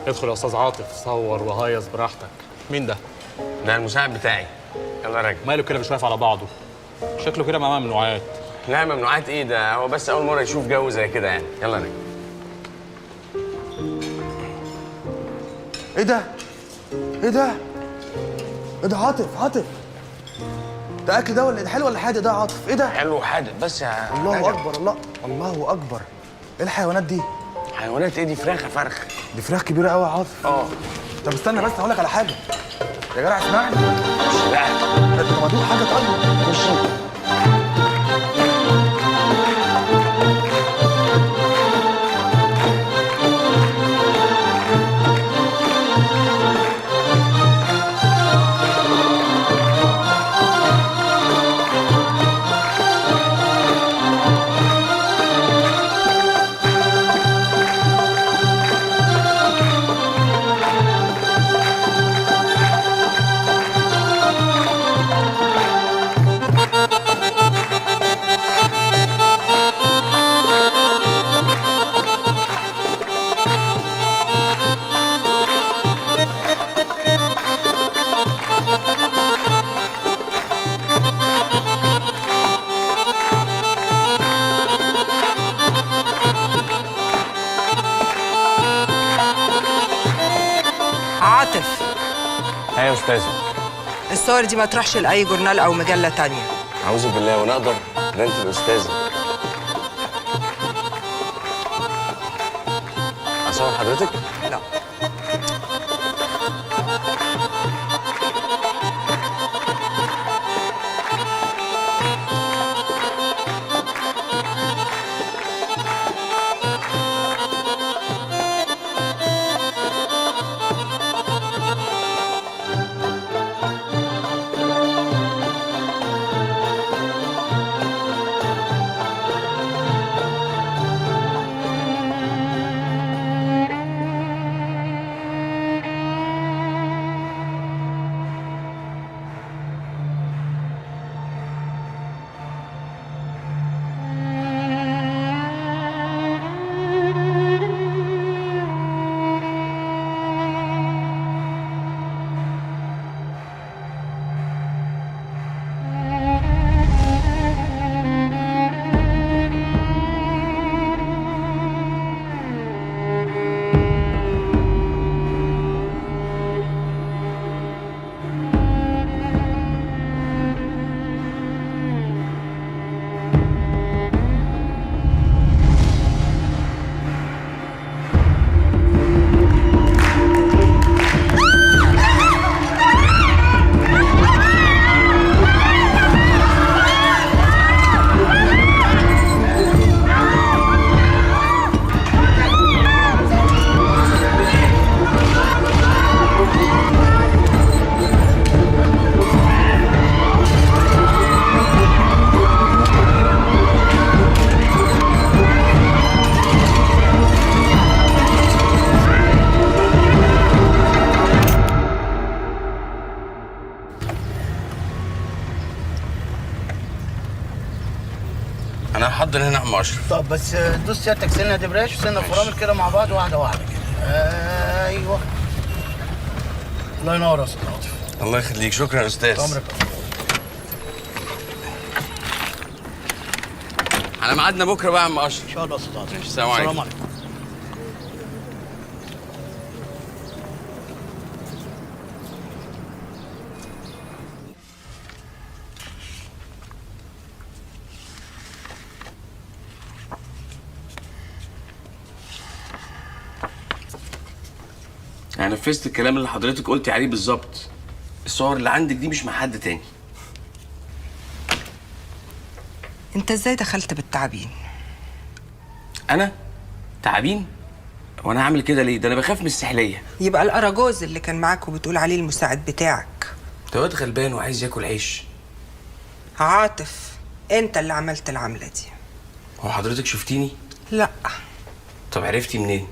ادخل يا استاذ عاطف، صور وهيص براحتك. مين ده؟ ده المساعد بتاعي. يلا يا راجل. ماله كده مش واقف على بعضه؟ شكله كده معاه ممنوعات. لا ممنوعات ايه ده، هو بس اول مرة يشوف جو زي كده يعني. يلا يا راجل. ايه ده؟ ايه ده؟ ايه ده عاطف؟ عاطف ده اكل ده ولا ايه؟ ده حلو ولا حادق ده يا عاطف؟ ايه ده؟ حلو وحادق بس يا الله رجب. اكبر، الله الله اكبر. ايه الحيوانات دي؟ حيوانات ايه دي؟ فراخ يا فرخ. دي فراخ كبيرة قوي يا عاطف. اه. طب استنى بس هقول لك على حاجة يا جدع، اسمعني. لا طب ادوق حاجة. طيب مش عاطف. ايوه يا استاذه. الصور دي ما تروحش لاي جورنال او مجلة تانية. اعوذ بالله، وانا اقدر؟ ده انت الاستاذة. اصور حضرتك؟ لا. انا هحضر هنا عم اشرف. طب بس دوس سيادتك سنة دبراش وسنة فرامل كده مع بعض، واحدة واحدة كده. ايوه الله ينور يا استاذ عاطف. الله يخليك، شكرا يا استاذ. عمرك. على ميعادنا بكره بقى يا عم اشرف. ان شاء الله يا استاذ عاطف. السلام عليكم. السلام عليكم. انا نفذت الكلام اللي حضرتك قلتي عليه بالظبط. الصور اللي عندك دي مش مع حد تاني. انت ازاي دخلت بالتعابين؟ انا؟ تعابين؟ وانا هعمل كده ليه؟ ده انا بخاف من السحليه. يبقى الاراجوز اللي كان معاك وبتقول عليه المساعد بتاعك. ده واد غلبان وعايز ياكل عيش. عاطف انت اللي عملت العملة دي. هو حضرتك شفتيني؟ لا. طب عرفتي منين؟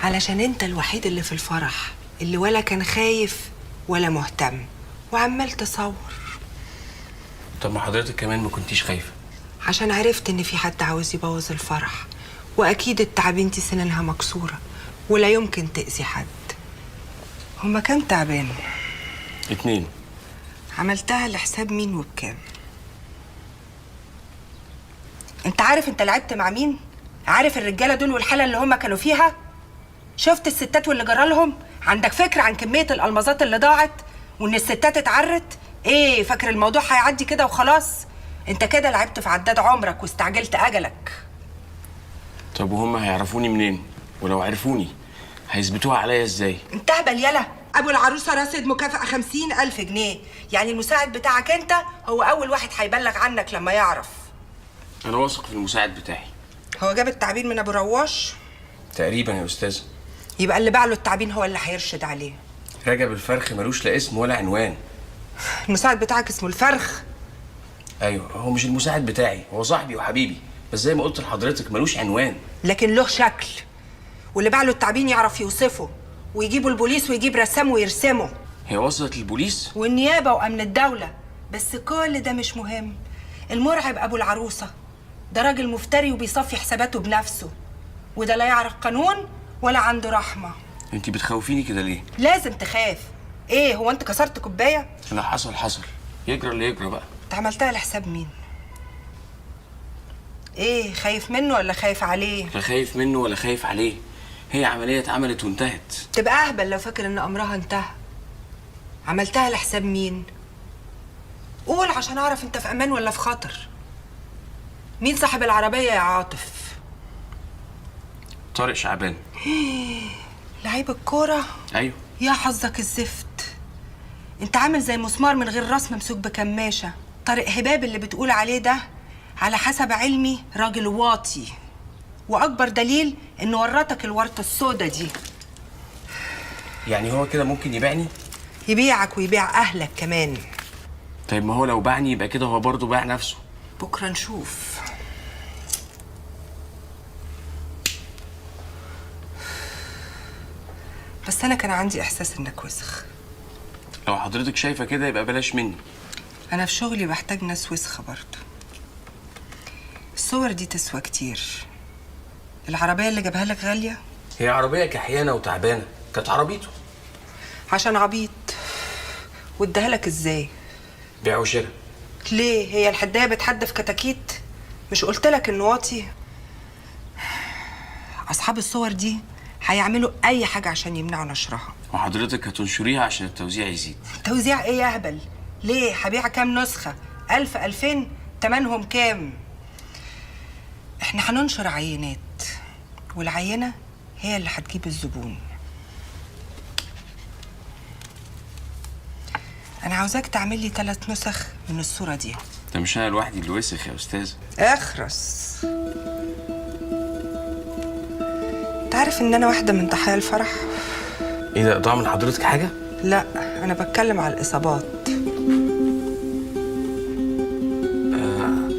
علشان انت الوحيد اللي في الفرح اللي ولا كان خايف ولا مهتم وعمال تصور. طب ما حضرتك كمان ما كنتيش خايفة. عشان عرفت ان في حد عاوز يبوظ الفرح، واكيد التعابين دي سنانها مكسورة ولا يمكن تأذي حد. هما كام تعبان؟ 2. عملتها لحساب مين وبكام؟ انت عارف انت لعبت مع مين؟ عارف الرجالة دول والحالة اللي هما كانوا فيها؟ شفت الستات واللي جرالهم؟ عندك فكرة عن كمية الالمازات اللي ضاعت وان الستات اتعرت؟ ايه فاكر الموضوع هيعدي كده وخلاص؟ انت كده لعبت في عداد عمرك واستعجلت اجلك. طب وهم هيعرفوني منين؟ ولو عرفوني هيثبتوها عليا ازاي؟ انت اهبل يلا. ابو العروسة راصد مكافاة 50,000 جنيه، يعني المساعد بتاعك انت هو اول واحد هيبلغ عنك لما يعرف. انا واثق في المساعد بتاعي. هو جاب التعبين من ابو رواش؟ تقريبا يا استاذه. يبقى اللي باع له التعبين هو اللي هيرشد عليه. رجب الفرخ ملوش لا اسم ولا عنوان. المساعد بتاعك اسمه الفرخ؟ ايوه، هو مش المساعد بتاعي، هو صاحبي وحبيبي، بس زي ما قلت لحضرتك ملوش عنوان. لكن له شكل، واللي باع له التعبين يعرف يوصفه، ويجيبوا البوليس ويجيب رسام ويرسمه. هي وصلت للبوليس؟ والنيابه وامن الدولة. بس كل ده مش مهم. المرعب ابو العروسة ده راجل مفتري وبيصفي حساباته بنفسه، وده لا يعرف قانون ولا عنده رحمه. انت بتخوفيني كده ليه؟ لازم تخاف. ايه هو انت كسرت كوباية؟ لا حصل حصل، يجرى اللي يجرى بقى. انت عملتها لحساب مين؟ ايه خايف منه ولا خايف عليه؟ لا خايف منه ولا خايف عليه، هي عملية اتعملت وانتهت. تبقى اهبل لو فاكر ان امرها انتهى. عملتها لحساب مين؟ قول عشان اعرف انت في امان ولا في خطر. مين صاحب العربية يا عاطف؟ طارق شعبان. لعيب الكورة؟ ايوه. يا حظك الزفت، انت عامل زي مسمار من غير راس ممسوك بكماشه. طارق هباب اللي بتقول عليه ده على حسب علمي راجل واطي، واكبر دليل انه ورطك الورطة السودا دي. يعني هو كده ممكن يبيعني؟ يبيعك ويبيع اهلك كمان. طيب ما هو لو باعني يبقى كده هو برضه باع نفسه. بكره نشوف. بس انا كان عندي احساس انك وسخ. لو حضرتك شايفه كده يبقى بلاش مني. انا في شغلي بحتاج ناس وسخة برضه. الصور دي تسوى كتير. العربية اللي جابها لك غالية؟ هي عربية كحيانه وتعبانه، كانت عربيته. عشان عبيط. واداها لك ازاي؟ بيع وشراء. ليه؟ هي الحدايه بتحدف كتاكيت؟ مش قلت لك انه واطي؟ اصحاب الصور دي هيعملوا اي حاجة عشان يمنعوا نشرها. وحضرتك هتنشريها عشان التوزيع يزيد. توزيع ايه يا اهبل؟ ليه؟ هبيع كام نسخه؟ 1000 2000؟ تمنهم كام؟ احنا هننشر عينات، والعينه هي اللي هتجيب الزبون. انا عاوزاك تعمل لي 3 نسخ من الصورة دي. ده مش انا لوحدي اللي وسخ يا استاذ. اخرس. تعرف ان انا واحدة من ضحايا الفرح؟ ايه ده؟ ضاع من حضرتك حاجة؟ لا، انا بتكلم على الاصابات.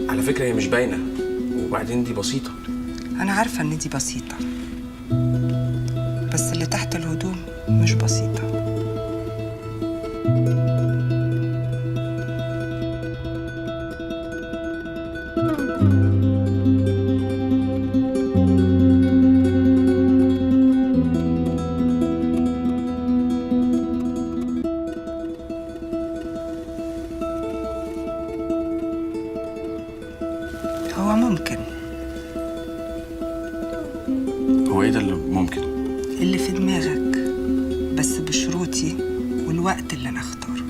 على فكرة هي مش باينة، وبعدين دي بسيطة. انا عارفه ان دي بسيطة، بس اللي تحت الهدوم مش بسيطة. هو ممكن. هو ايه ده اللي ممكن؟ اللي في دماغك، بس بشروطي والوقت اللي انا اختاره.